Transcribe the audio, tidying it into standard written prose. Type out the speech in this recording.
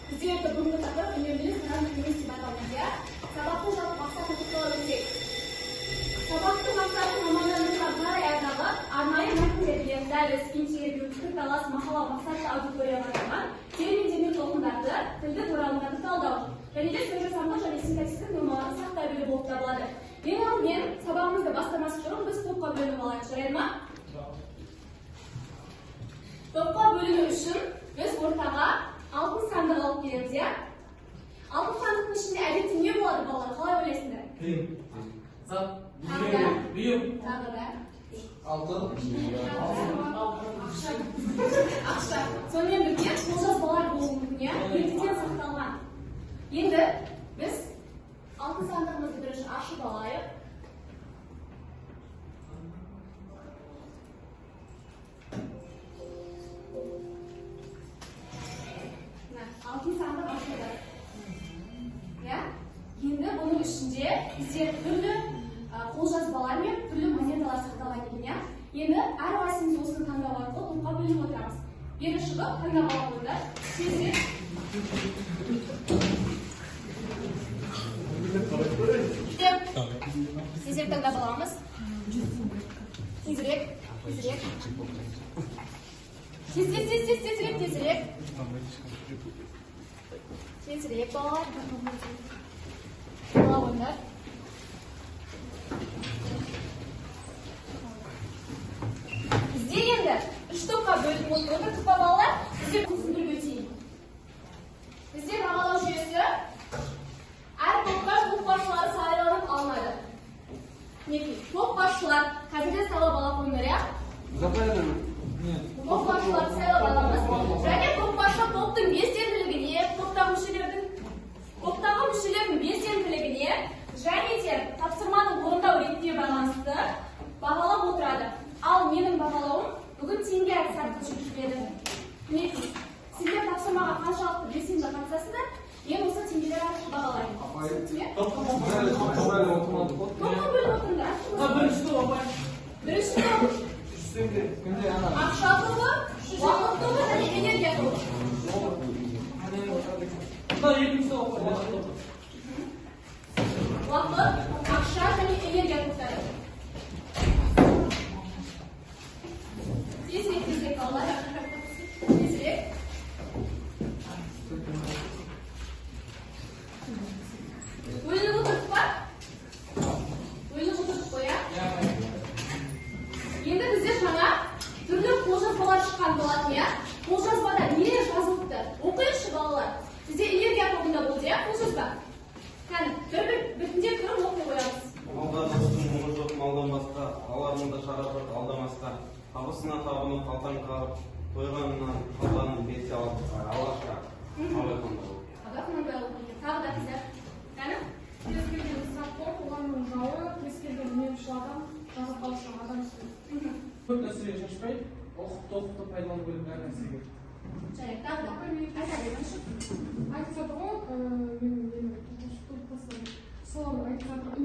Бізде енді бүгінгі тақырып үнемділік сананы кеңес деп аталады, иә? Сабақтың жалпы мақсатын тоқталып өтсек. Сабақтың мақсаты мамандандырылған қарай арналы арнайы мәтіндерге, дәріс, интервью, пікірталас, мақала мақсатты аудиторияға арналған терминдер мен ұғымдарды, тілдік оралымдарды талдау және де сөзжасамдық және синтаксистік нормаларды сақтай білу болып табылады. Ең алдымен сабағымызды бастамас бұрын біз топқа бөлініп алайық, жарай ма? Топқа бөліну үшін біз ортаға алтын сандық алып келеміз, иә? Алтын сандықтың ішінде әдетте не болады, балалар? Қалай ойлайсыңдар? Зат. Тағы да. Бұйым. Тағы да. Алтын. Ақша. Ақша. Сонымен бірге қолжазбалар болуы мүмкін, иә? Ертеден сақталған. Енді біз алтын сандығымызды бірінші ашып алайық. Мына алтын сандық ашылды. Иә? Енді бұның ішінде бізде түрлі қолжазбалар мен түрлі монеталар сақталған екен, иә? Енді әрқайсымыз осыны таңдау арқылы топқа бөлініп отырамыз. Бері шығып, таңдап ала қойыңдар. Тезірек. Тезірек таңдап аламыз. Тезірек, тезірек. Тез, тез, тез, тез, тезірек, тезірек. Тезірек, балалар. Ала қойыңдар. Бізде енді үш топқа бөлініп отырдық па, балалар? Бізде түсіндіріп өтейін. Бізде бағалау жүйесі: әр топқа топ басшылары сайланып алынады. Мінекей, топ басшылар қазірден сайлап ала қойыңдар, иә? Топ басшыларды сайлап аламыз. Және топ басшы топтың белсенділігіне, топтағы мүшелердің белсенділігіне және де тапсырманы орындау ретіне байланысты бағалап отырады. Ал менің бағалауым бүгін теңге әдісі арқылы жүргізіледі. Мінекей, сендер тапсырмаға қаншалықты белсенді қатысасыздар, мен осы теңгелер арқылы бағалаймын. Түсінікті ме? Топқа бөліп отырыңдар. Бірінші топ, апай. Бірінші топ: 3 теңге. Кімде ана? Ақша тобы, уақыт тобы және энергия тобы. Мына екінші топ, апай. Уақыт тобы. Уақыт, ақша және энергия топтары. Тезірек, тезірек, балалар. Тезірек. Бөлініп отырдық па? Бөлініп отырдық қой, иә? Енді бізде жаңа түрлі қолжазбалар шыққан болатын, иә? Қолжазбада не жазылыпты? Оқиықшы, балалар. Бізде энергия тобында болды, иә, қолжазба? Кәні, бір бір біртіндеп тұрып оқи қоямыз. Малда достың мұңы жоқ малдан басқа, аларның да шара жоқ алдамасқа. Табысына табынып, қалтаң қағып, тойғанынан қалғанын берсе алашқа. Абай Құнанбайұлы. Абай Құнанбайұлы. Тағы да, қыздар. Кәні? Кез келген ысырапқор қоғамның жауы, кез келген үнемшіл адам жасақтаушы адам сөз. Көп нәрсеге шашпай, ұқыпты ұқыпты пайдалану керек әр нәрсеге. Жарайды, тағы да. Айта беріңізші. Айтып жатыр ғой, менің нем, солар айтып жатыр.